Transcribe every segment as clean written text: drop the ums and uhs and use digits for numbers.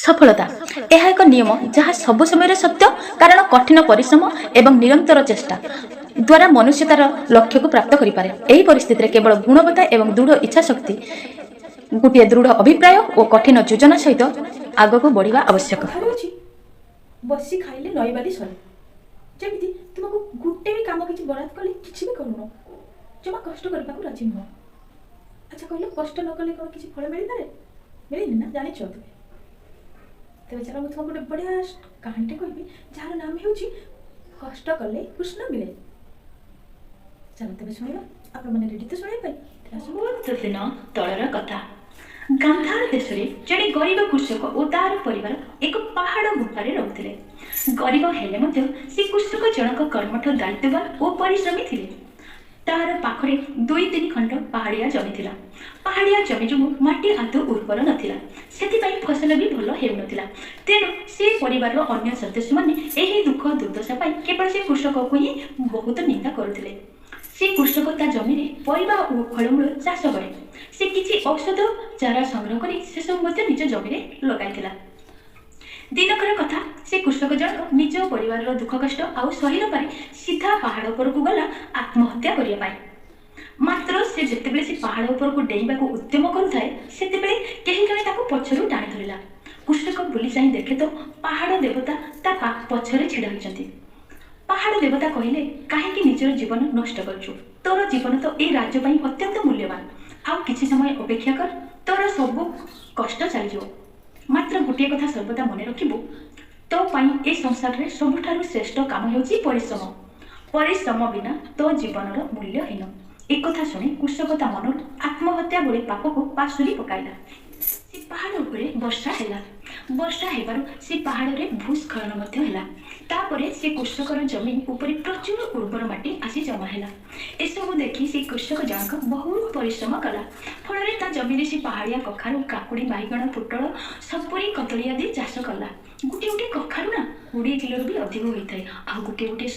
ସଫଳତା ଏହା ଏକ ନିୟମ ଯାହା ସବୁ ସମୟରେ ସତ୍ୟ, କାରଣ କଠିନ ପରିଶ୍ରମ ଏବଂ ନିରନ୍ତର ଚେଷ୍ଟା ଦ୍ୱାରା ମନୁଷ୍ୟ ତାର ଲକ୍ଷ୍ୟକୁ ପ୍ରାପ୍ତ କରିପାରେ। ଏହି ପରିସ୍ଥିତିରେ କେବଳ ଗୁଣବତ୍ତା ଏବଂ ଦୃଢ଼ ଇଚ୍ଛାଶକ୍ତି, ଗୋଟିଏ ଦୃଢ଼ ଅଭିପ୍ରାୟ ଓ କଠିନ ଯୋଜନା ସହିତ ଆଗକୁ ବଢ଼ିବା ଆବଶ୍ୟକ। କଥାରେ ଅଛି, ବସି ଖାଇଲେ ନଈବାଲି ସରେ। ଯେମିତି ତୁମକୁ ଗୋଟେ ବି କାମ କିଛି ବରାଦ କଲେ କିଛି ବି କରୁନ, ଜମା କଷ୍ଟ କରିବାକୁ ରାଜି ନୁହଁ। ଆଚ୍ଛା କହିଲ, କଷ୍ଟ ନ କଲେ କ'ଣ କିଛି ଫଳ ମିଳିପାରେ? ମିଳିନି ନା, ଜାଣିଛ ତୁମେ। ତେବେ ଚାଲ, ମୁଁ ତୁମକୁ ଗୋଟେ ବଢ଼ିଆ କାହାଣୀଟେ କହିବି, ଯାହାର ନାମ ହେଉଛି "କଷ୍ଟ କଲେ କୃଷ୍ଣ ମିଳେ"। ଚାଲ ତେବେ ଶୁଣିବା। ଆପଣମାନେ ରେଡ଼ି ତ ଶୁଣିବା ପାଇଁ? ତେବେ ଆସନ୍ତୁ। ବହୁତ ଦିନ ତଳର କଥା। ଗାନ୍ଧାର ଦେଶରେ ଜଣେ ଗରିବ କୃଷକ ଓ ତାର ପରିବାର ଏକ ପାହାଡ଼ ଗୁମ୍ଫାରେ ରହୁଥିଲେ। ଗରିବ ହେଲେ ମଧ୍ୟ ସେ କୃଷକ ଜଣକ କର୍ମଠ, ଦାୟିତ୍ୱବାନ ଓ ପରିଶ୍ରମୀ ଥିଲେ। ତାର ପାଖରେ ଦୁଇ ତିନି ଖଣ୍ଡ ପାହାଡ଼ିଆ ଜମି ଥିଲା। ପାହାଡ଼ିଆ ଜମି ଯୋଗୁଁ ମାଟି ଆଦୌ ଉର୍ବର ନଥିଲା। ସେଥିପାଇଁ ଫସଲ ବି ଭଲ ହେଉନଥିଲା। ତେଣୁ ସେ ପରିବାରର ଅନ୍ୟ ସଦସ୍ୟମାନେ ଏହି ଦୁଃଖ ଦୁର୍ଦ୍ଦଶା ପାଇଁ କେବଳ ସେ କୃଷକକୁ ହିଁ ବହୁତ ନିନ୍ଦା କରୁଥିଲେ। ସେ କୃଷକ ତା ଜମିରେ ପରିବା ଓ ଫଳମୂଳ ଚାଷ କରେ। ସେ କିଛି ଔଷଧ ଚାରା ସଂଗ୍ରହ କରି ସେସବୁ ମଧ୍ୟ ନିଜ ଜମିରେ ଲଗାଇଥିଲା। ଦିନକର କଥା, ସେ କୃଷକ ଜଣକ ନିଜ ପରିବାରର ଦୁଃଖ କଷ୍ଟ ଆଉ ସହି ନପାରି ସିଧା ପାହାଡ଼ ଉପରକୁ ଗଲା ଆତ୍ମହତ୍ୟା କରିବା ପାଇଁ। ମାତ୍ର ସେ ଯେତେବେଳେ ସେ ପାହାଡ଼ ଉପରକୁ ଡେଇଁବାକୁ ଉଦ୍ୟମ କରୁଥାଏ, ସେତେବେଳେ କେହି ଜଣେ ତାକୁ ପଛରୁ ଟାଣି ଧରିଲା। କୃଷକ ବୁଲି ଚାହିଁ ଦେଖେ ତ ପାହାଡ଼ ଦେବତା ତା ପଛରେ ଛିଡ଼ା ହୋଇଛନ୍ତି। ପାହାଡ଼ ଦେବତା କହିଲେ, "କାହିଁକି ନିଜର ଜୀବନ ନଷ୍ଟ କରୁଛୁ? ତୋର ଜୀବନ ତ ଏଇ ରାଜ୍ୟ ପାଇଁ ଅତ୍ୟନ୍ତ ମୂଲ୍ୟବାନ। ଆଉ କିଛି ସମୟ ଅପେକ୍ଷା କର, ତୋର ସବୁ କଷ୍ଟ ଚାଲିଯିବ। ମାତ୍ର ଗୋଟିଏ କଥା ସର୍ବଦା ମନେ ରଖିବୁ, ତୋ ପାଇଁ ଏ ସଂସାରରେ ସବୁଠାରୁ ଶ୍ରେଷ୍ଠ କାମ ହେଉଛି ପରିଶ୍ରମ। ପରିଶ୍ରମ ବିନା ତୋ ଜୀବନର ମୂଲ୍ୟହୀନ।" ଏକଥା ଶୁଣି କୃଷକ ତା ମନରୁ ଆତ୍ମହତ୍ୟା ଭଳି ପାପକୁ ପାଶୋରି ପକାଇଲା। ସେ ପାହାଡ଼ ଉପରେ ବର୍ଷା ହେଲା। ବର୍ଷା ହେବାରୁ ସେ ପାହାଡ଼ରେ ଭୂସ୍ଖଳନ ମଧ୍ୟ ହେଲା। ତାପରେ ସେ କୃଷକର ଜମି ଉପରେ ପ୍ରଚୁର ଉର୍ବର ମାଟି ଆସି ଜମା ହେଲା। ଏସବୁ ଦେଖି ସେ କୃଷକ ଜଣକ ବହୁତ ପରିଶ୍ରମ କଲା। ଫଳରେ ତା ଜମିରେ ସେ ପାହାଡ଼ିଆ କଖାରୁ, କାକୁଡ଼ି, ବାଇଗଣ, ପୋଟଳ, ସପୁରୀ, କଦଳୀ ଆଦି ଚାଷ କଲା। ଗୋଟିଏ ଗୋଟିଏ କଖାରୁ ନା 20 କିଲୋରୁ ବି ଅଧିକ ହୋଇଥାଏ। ଆଉ ଗୋଟିଏ ଗୋଟିଏ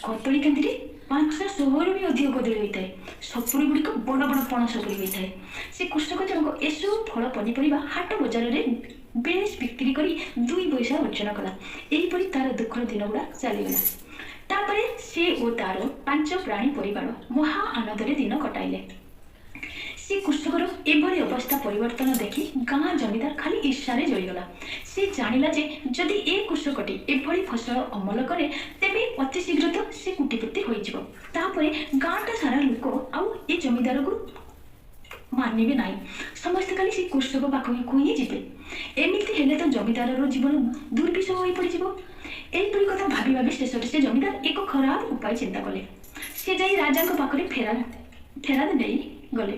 କଦଳୀ କାନ୍ଦିରେ 500ରୁ ବି ଅଧିକ କଦଳୀ ହୋଇଥାଏ। ସପୁରୀ ଗୁଡ଼ିକ ବଡ଼ ବଡ଼ ପଣସ ପରି ହୋଇଥାଏ। ସେ କୃଷକ ଜଣକ ଏସବୁ ଫଳ ପନିପରିବା ହାଟ ବଜାରରେ ବେଶ ବିକ୍ରି କରି ଦୁଇ ପଇସା ଅର୍ଜନ କଲା। ଏହିପରି ତାର ଦୁଃଖର ଦିନ ଗୁଡ଼ା ଚାଲିଗଲା। ତାପରେ ସେ ଓ ତାର ପାଞ୍ଚ ପ୍ରାଣୀ ପରିବାର ମହା ଆନନ୍ଦରେ ଦିନ କଟାଇଲେ। ସେ କୃଷକର ଏଭଳି ଅବସ୍ଥା ପରିବର୍ତ୍ତନ ଦେଖି ଗାଁ ଜମିଦାର ଖାଲି ଈର୍ଷାରେ ଜଳିଗଲା। ସେ ଜାଣିଲା ଯେ ଯଦି ଏ କୃଷକଟି ଏଭଳି ଫସଲ ଅମଳ କରେ, ତେବେ ଅତି ଶୀଘ୍ର ତ ସେ କୋଟିପତି ହୋଇଯିବ। ତାପରେ ଗାଁଟା ସାରା ଲୋକ ଆଉ ଏ ଜମିଦାରକୁ ମାନିବେ ନାହିଁ। ସମସ୍ତେ ଖାଲି ସେ କୃଷକ ପାଖକୁ ହିଁ ଯିବେ। ଏମିତି ହେଲେ ତ ଜମିଦାରର ଜୀବନ ଦୁର୍ବିଷହ ହୋଇ ପଡ଼ିଯିବ। ଏହିପରି କଥା ଭାବି ଭାବି ଶେଷରେ ସେ ଜମିଦାର ଏକ ଖରାପ ଉପାୟ ଚିନ୍ତା କଲେ। ସେ ଯାଇ ରାଜାଙ୍କ ପାଖରେ ଫେରାଦ ନେଇ ଗଲେ।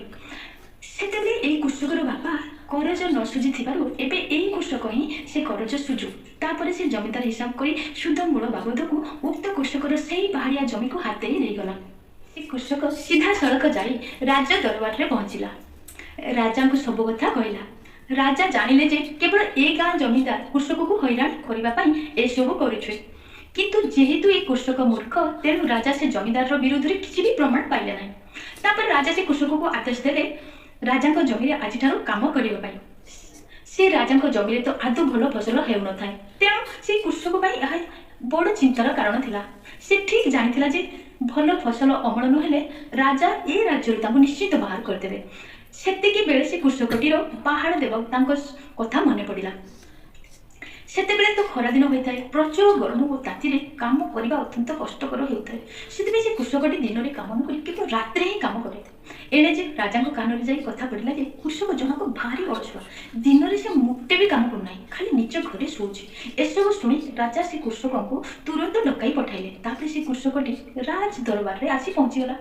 ସେତେବେଳେ ଏଇ କୃଷକର ବାପା କରଜ ନ ସୁଝିଥିବାରୁ ଏବେ ଏଇ କୃଷକ ହିଁ ସେ କରଜ ସୁଝୁ। ତାପରେ ସେ ଜମିଦାର ହିସାବ କରି ସୁଧ ମୂଳ ବାବଦକୁ ଉକ୍ତ କୃଷକର ସେଇ ପାହାଡ଼ିଆ ଜମିକୁ ହାତେଇ ନେଇଗଲା। ସେ କୃଷକ ସିଧାସଳଖ ଯାଇ ରାଜ ଦରବାରରେ ପହଞ୍ଚିଲା। ରାଜାଙ୍କୁ ସବୁ କଥା କହିଲା। ରାଜା ଜାଣିଲେ ଯେ କେବଳ ଏ ଗାଁ ଜମିଦାର କୃଷକକୁ ହଇରାଣ କରିବା ପାଇଁ ଏସବୁ କରୁଛି। କିନ୍ତୁ ଯେହେତୁ ଏ କୃଷକ ମୂର୍ଖ, ତେଣୁ ରାଜା ସେ ଜମିଦାରର ବିରୁଦ୍ଧରେ କିଛି ବି ପ୍ରମାଣ ପାଇଲେ ନାହିଁ। ତାପରେ ରାଜା ସେ କୃଷକକୁ ଆଦେଶ ଦେଲେ ରାଜାଙ୍କ ଜମିରେ ଆଜିଠାରୁ କାମ କରିବା ପାଇଁ। ସେ ରାଜାଙ୍କ ଜମିରେ ତ ଆଦୌ ଭଲ ଫସଲ ହେଉନଥାଏ। ତେଣୁ ସେ କୃଷକ ପାଇଁ ଏହା ବଡ଼ ଚିନ୍ତାର କାରଣ ଥିଲା। ସେ ଠିକ୍ ଜାଣିଥିଲା ଯେ ଭଲ ଫସଲ ଅମଳ ନହେଲେ ରାଜା ଏ ରାଜ୍ୟରୁ ତାଙ୍କୁ ନିଶ୍ଚିତ ବାହାର କରିଦେବେ। ସେତିକି ବେଳେ ସେ କୃଷକଟିର ପାହାଡ଼ ଦେବତାଙ୍କ କଥା ମନେ ପଡ଼ିଲା। ସେତେବେଳେ ତ ଖରାଦିନ ହୋଇଥାଏ। ପ୍ରଚୁର ଗରମ ଓ ତାତିରେ କାମ କରିବା ଅତ୍ୟନ୍ତ କଷ୍ଟକର ହେଉଥାଏ। ସେଥିପାଇଁ ସେ କୃଷକଟି ଦିନରେ କାମ ନ କରି କେବଳ ରାତିରେ ହିଁ କାମ କରେ। ଏଣେ ଯେ ରାଜାଙ୍କ କାନରେ ଯାଇ କଥା ପଡ଼ିଲା ଯେ କୃଷକ ଜଣକ ଭାରି ଅଳସୁଆ, ଦିନରେ ସେ ମୋଟେ ବି କାମ କରୁନାହିଁ, ଖାଲି ନିଜ ଘରେ ଶୋଉଛି। ଏସବୁ ଶୁଣି ରାଜା ସେ କୃଷକଙ୍କୁ ତୁରନ୍ତ ଡକାଇ ପଠାଇଲେ। ତାପରେ ସେ କୃଷକଟି ରାଜ ଦରବାରରେ ଆସି ପହଞ୍ଚିଗଲା।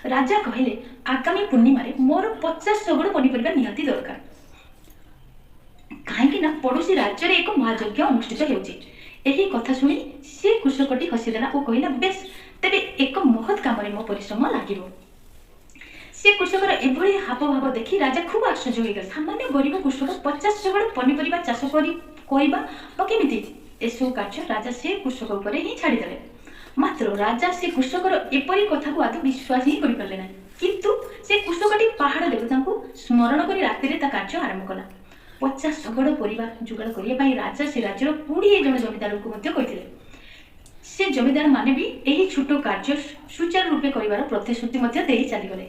ରାଜା କହିଲେ, "ଆଗାମୀ ପୂର୍ଣ୍ଣିମାରେ ମୋର 50 ଶଗଡ଼ ପନିପରିବା ନିହାତି ଦରକାର, କାହିଁକି ନା ପଡ଼ୋଶୀ ରାଜ୍ୟରେ ଏକ ମହାଯଜ୍ଞ ଅନୁଷ୍ଠିତ ହେଉଛି।" ଏହି କଥା ଶୁଣି ସେ କୃଷକଟି ହସିଦେଲା ଓ କହିଲା, "ବେଶ, ତେବେ ଏକ ମହତ୍ କାମରେ ମୋ ପରିଶ୍ରମ ଲାଗିବ।" ସେ କୃଷକର ଏଭଳି ହାବଭାବ ଦେଖି ରାଜା ଖୁବ୍ ଆଶ୍ଚର୍ଯ୍ୟ ହୋଇଗଲେ। ସାମାନ୍ୟ ଗରିବ କୃଷକ 50 ଶଗଡ଼ ପନିପରିବା ଚାଷ କରି କରିବା କେମିତି? ଏସବୁ କାର୍ଯ୍ୟ ରାଜା ସେ କୃଷକ ଉପରେ ହିଁ ଛାଡ଼ିଦେଲେ। ମାତ୍ର ରାଜା ସେ କୃଷକର ଏପରି କଥାକୁ ଆଦୌ ବିଶ୍ୱାସ ହିଁ କରିପାରିଲେ ନାହିଁ। କିନ୍ତୁ ସେ କୃଷକଟି ପାହାଡ଼ ଦେବତାଙ୍କୁ ସ୍ମରଣ କରି ରାତିରେ ତା କାର୍ଯ୍ୟ ଆରମ୍ଭ କଲା। 50 ଶଗଡ଼ ପରିବା ଯୋଗାଡ଼ କରିବା ପାଇଁ ରାଜା ସେ ରାଜ୍ୟର 20 ଜଣ ଜମିଦାରଙ୍କୁ ମଧ୍ୟ କହିଥିଲେ। ସେ ଜମିଦାର ମାନେ ବି ଏହି ଛୋଟ କାର୍ଯ୍ୟ ସୁଚାରୁ ରୂପେ କରିବାର ପ୍ରତିଶ୍ରୁତି ମଧ୍ୟ ଦେଇ ଚାଲିଗଲେ।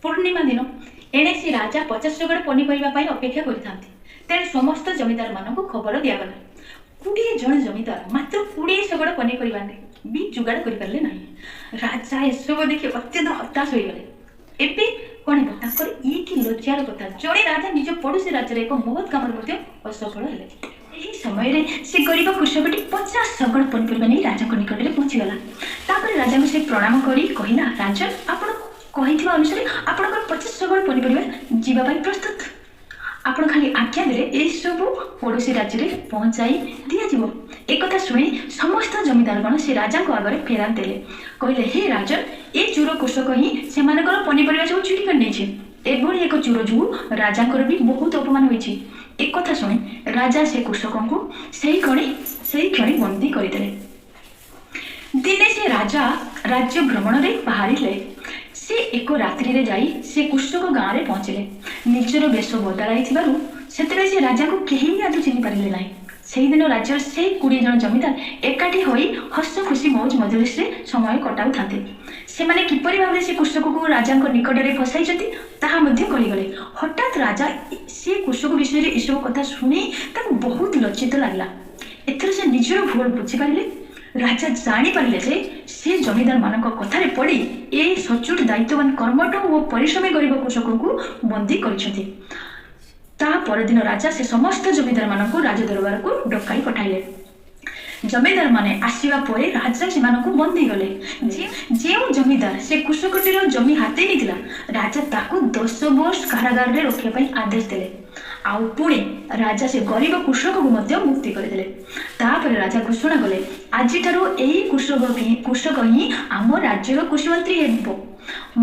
ପୂର୍ଣ୍ଣିମା ଦିନ ଏଣେ ସେ ରାଜା 50 ଶଗଡ଼ ପନିପରିବା ପାଇଁ ଅପେକ୍ଷା କରିଥାନ୍ତି। ତେଣୁ ସମସ୍ତ ଜମିଦାରମାନଙ୍କୁ ଖବର ଦିଆଗଲା। 20 ଜଣ ଜମିଦାର ମାତ୍ର 20 ଶଗଡ଼ ପନିପରିବା ବି ଯୋଗାଡ଼ କରିପାରିଲେ ନାହିଁ। ରାଜା ଏସବୁ ଦେଖି ଅତ୍ୟନ୍ତ ହତାଶ ହୋଇଗଲେ। ଏବେ କ'ଣ ହେବ ତାଙ୍କର? ଇଏ କି ଲଜ୍ଜାର କଥା! ଜଣେ ରାଜା ନିଜ ପଡ଼ୋଶୀ ରାଜ୍ୟରେ ଏକ ମହତ୍ କାମରେ ମଧ୍ୟ ଅସଫଳ ହେଲେ। ଏହି ସମୟରେ ସେ ଗରିବ କୃଷକଟି 50 ଶଗଡ଼ ପନିପରିବା ନେଇ ରାଜାଙ୍କ ନିକଟରେ ପହଞ୍ଚିଗଲା। ତାପରେ ରାଜାଙ୍କୁ ସେ ପ୍ରଣାମ କରି କହିଲା, ରାଜନ, ଆପଣ କହିଥିବା ଅନୁସାରେ ଆପଣଙ୍କର 50 ଶଗଡ଼ ପନିପରିବା ଯିବା ପାଇଁ ପ୍ରସ୍ତୁତ। ଆପଣ ଖାଲି ଆଜ୍ଞା ଦେଲେ ଏସବୁ ପଡ଼ୋଶୀ ରାଜ୍ୟରେ ପହଞ୍ଚାଇ ଦିଆଯିବ। ଏକଥା ଶୁଣି ସମସ୍ତ ଜମିଦାରଗଣ ସେ ରାଜାଙ୍କ ଆଗରେ ଫେରାତ ଦେଲେ। କହିଲେ, ହେ ରାଜନ, ଏ ଚୋର କୃଷକ ହିଁ ସେମାନଙ୍କର ପନିପରିବା ସବୁ ଚୋରି କରି ନେଇଛି। ଏଭଳି ଏକ ଚୋର ଯୋଗୁଁ ରାଜାଙ୍କର ବି ବହୁତ ଅପମାନ ହୋଇଛି। ଏକଥା ଶୁଣି ରାଜା ସେ କୃଷକଙ୍କୁ ସେଇ କ୍ଷଣି ବନ୍ଦୀ କରିଦେଲେ। ଦିନେ ସେ ରାଜା ରାଜ୍ୟ ଭ୍ରମଣରେ ବାହାରିଲେ। ସେ ଏକ ରାତ୍ରିରେ ଯାଇ ସେ କୃଷକ ଗାଁରେ ପହଞ୍ଚିଲେ। ନିଜର ବେଶ ବଦଳାଇଥିବାରୁ ସେତେବେଳେ ସେ ରାଜାଙ୍କୁ କେହି ବି ଆଦୌ ଚିହ୍ନି ପାରିଲେ ନାହିଁ। ସେଇଦିନ ରାଜ୍ୟର ସେଇ 20 ଜଣ ଜମିଦାର ଏକାଠି ହୋଇ ହସ ଖୁସି ମୌଜ ମଜଲିସରେ ସମୟ କଟାଉଥାନ୍ତି। ସେମାନେ କିପରି ଭାବରେ ସେ କୃଷକକୁ ରାଜାଙ୍କ ନିକଟରେ ଫସାଇଛନ୍ତି, ତାହା ମଧ୍ୟ କହିଗଲେ। ହଠାତ୍ ରାଜା ସେ କୃଷକ ବିଷୟରେ ଏସବୁ କଥା ଶୁଣି ତାଙ୍କୁ ବହୁତ ଲଜ୍ଜିତ ଲାଗିଲା। ଏଥର ସେ ନିଜର ଭୁଲ ବୁଝିପାରିଲେ। ରାଜା ଜାଣିପାରିଲେ ଯେ ସେ ଜମିଦାରମାନଙ୍କ କଥାରେ ପଡ଼ି ଏ ସଚ୍ଚୋଟ, ଦାୟିତ୍ୱବାନ, କର୍ମଠ ଓ ପରିଶ୍ରମୀ ଗରିବ କୃଷକଙ୍କୁ ବନ୍ଦୀ କରିଛନ୍ତି। ତା ପରଦିନ ରାଜା ସେ ସମସ୍ତ ଜମିଦାରମାନଙ୍କୁ ରାଜ ଦରବାରକୁ ଡକାଇ ପଠାଇଲେ। ଜମିଦାରମାନେ ଆସିବା ପରେ ରାଜା ସେମାନଙ୍କୁ ବନ୍ଦୀ କଲେ। ଯେଉଁ ଜମିଦାର ସେ କୃଷକଟିର ଜମି ହାତେଇ ନେଇଥିଲା, ରାଜା ତାକୁ 10 ବର୍ଷ କାରାଗାରରେ ରଖିବା ପାଇଁ ଆଦେଶ ଦେଲେ। ଆଉ ପୁଣି ରାଜା ସେ ଗରିବ କୃଷକକୁ ମଧ୍ୟ ମୁକ୍ତି କରିଦେଲେ। ତାପରେ ରାଜା ଘୋଷଣା କଲେ, ଆଜିଠାରୁ ଏହି କୃଷକ ହିଁ ଆମ ରାଜ୍ୟର କୃଷିମନ୍ତ୍ରୀ ହେବ।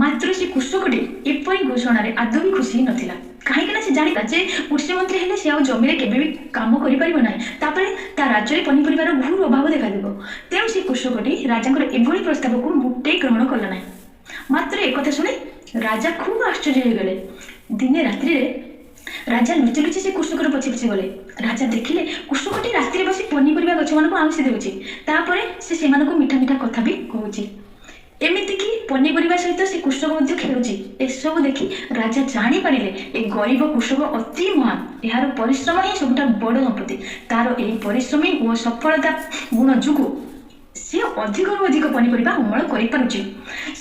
ମାତ୍ର ସେ କୃଷକଟି ଏପରି ଘୋଷଣାରେ ଆଦୌ ବି ଖୁସି ନଥିଲା, କାହିଁକି ନା ସେ ଜାଣିଲା ଯେ କୃଷିମନ୍ତ୍ରୀ ହେଲେ ସେ ଆଉ ଜମିରେ କେବେ ବି କାମ କରିପାରିବ ନାହିଁ। ତାପରେ ତା ରାଜ୍ୟରେ ପନିପରିବାର ଘୋର ଅଭାବ ଦେଖାଦେବ। ତେଣୁ ସେ କୃଷକଟି ରାଜାଙ୍କର ଏଭଳି ପ୍ରସ୍ତାବକୁ ମୋଟେ ଗ୍ରହଣ କଲା ନାହିଁ। ମାତ୍ର ଏକଥା ଶୁଣି ରାଜା ଖୁବ୍ ଆଶ୍ଚର୍ଯ୍ୟ ହୋଇଗଲେ। ଦିନେ ରାତ୍ରିରେ ରାଜା ଲୁଚି ଲୁଚି ସେ କୃଷକର ପଛେ ପଛେ ଗଲେ। ରାଜା ଦେଖିଲେ, କୃଷକଟି ରାତିରେ ବସି ପନିପରିବା ଗଛମାନଙ୍କୁ ଆଉଁସି ଦେଉଛି। ତାପରେ ସେ ସେମାନଙ୍କୁ ମିଠା ମିଠା କଥା ବି କହୁଛି। ଏମିତିକି ପନିପରିବା ସହିତ ସେ କୃଷକ ମଧ୍ୟ ଖେଳୁଛି। ଏସବୁ ଦେଖି ରାଜା ଜାଣିପାରିଲେ, ଏ ଗରିବ କୃଷକ ଅତି ମହାନ। ଏହାର ପରିଶ୍ରମ ହିଁ ସବୁଠାରୁ ବଡ଼ ସମ୍ପତ୍ତି। ତାର ଏହି ପରିଶ୍ରମୀ ଓ ସଫଳତା ଗୁଣ ଯୋଗୁଁ ସେ ଅଧିକରୁ ଅଧିକ ପନିପରିବା ଅମଳ କରିପାରୁଛି।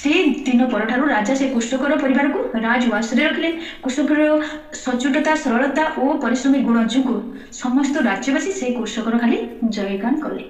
ସେଇ ଦିନ ପରଠାରୁ ରାଜା ସେ କୃଷକର ପରିବାରକୁ ରାଜଉଆସରେ ରଖିଲେ। କୃଷକର ସଚ୍ଚୋଟତା, ସରଳତା ଓ ପରିଶ୍ରମୀ ଗୁଣ ଯୋଗୁଁ ସମସ୍ତ ରାଜ୍ୟବାସୀ ସେଇ କୃଷକର ଖାଲି ଜୟଗାନ କଲେ।